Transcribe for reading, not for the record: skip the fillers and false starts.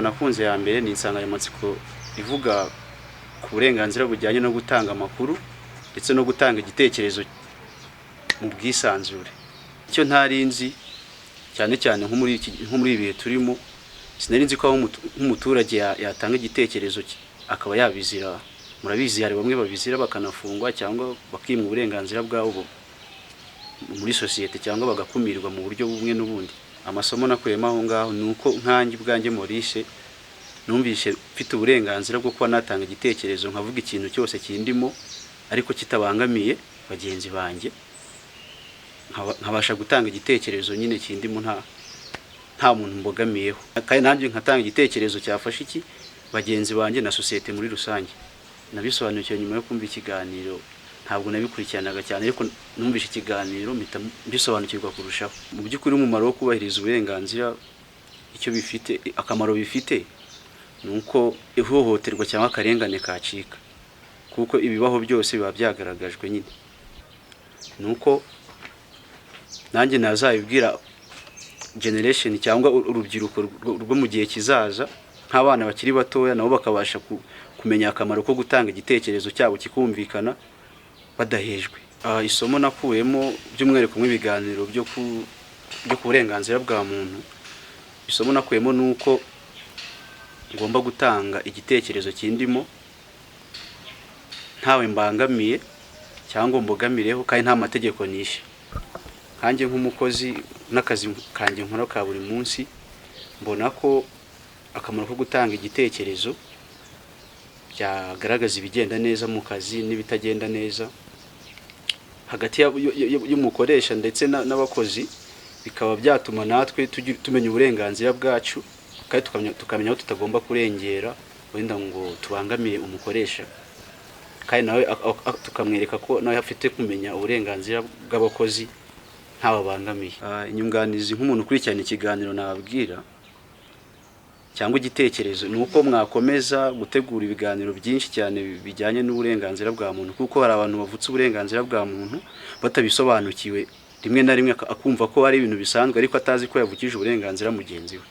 Nakunze ya mbere ni insanganyamatsiko ivuga ku burenganzira bujyanye no gutanga amakuru ndetse no gutanga igitekerezo mu bwisanzure. Icyo ntari nzi cyane cyane nko muri ibi bihe turimo, sinari nzi ko aho nk'umuturage yatanga igitekerezo cye akaba yabizira. Murabizi, hari bamwe babizira bakanafungwa cyangwa bakimwa uburenganzira bwabo muri sosiyete, cyangwa bagakumirwa mu buryo bumwe n'ubundi. Amasomo nakuyemo aho ngaho ni uko nkanjye ubwanjye Maurice numvise mfite uburenganzira bwo kuba natanga igitekerezo, nkavuga ikintu cyose kindimo ariko kitabangamiye bagenzi banjye, nkabasha gutanga igitekerezo nyine kindimo nta muntu mbogamiyeho, kandi nanjye nkatanga igitekerezo cyafasha iki bagenzi banjye na sosiyete muri rusange. Nabisobanukiwe nyuma yo kumva ikiganiro. Ntabwo nabikurikiranaga cyane, ariko numvise ikiganiro mpita mbisobanukirwa kurushaho. Mu by'ukuri, umumaro wo kubahiriza uburenganzira, icyo bifite, akamaro bifite ni uko ihohoterwa cyangwa akarengane kacika, kuko ibibaho byose biba byagaragajwe nyine. Ni uko nanjye nazabibwira generation cyangwa urubyiruko rwo mu gihe kizaza, nk'abana bakiri batoya, nabo bakabasha kumenya akamaro ko gutanga igitekerezo cyabo kikumvikana badahejwe. Isomo nakuyemo by'umwihariko mu ibiganiro byo ku burenganzira bwa muntu, isomo nakuyemo ni uko ngomba gutanga igitekerezo kindimo ntawe mbangamiye cyangwa mbogamireho, kandi nta mategeko nishe. Nkanjye nk'umukozi n'akazi kanjye nkora ka buri munsi, mbona ko akamaro ko gutanga igitekerezo byagaragaza ibigenda neza mu kazi n'ibitagenda neza hagati y'umukoresha ndetse n'abakozi, bikaba byatuma natwe tumenya uburenganzira bwacu, kandi tukamenya aho tutagomba kurengera wenda ngo tubangamire umukoresha, kandi nawe tukamwereka ko nawe afite kumenya uburenganzira bw'abakozi ntababangamiye. Inyunganizi nk'umuntu ukurikirana ikiganiro nababwira cyangwa igitekerezo ni uko mwakomeza gutegura ibiganiro byinshi cyane bijyanye n'uburenganzira bwa muntu, kuko hari abantu bavutse uburenganzira bwa muntu batabisobanukiwe, rimwe na rimwe akumva ko ari ibintu bisanzwe ariko atazi ko yavukije uburenganzira mugenzi we.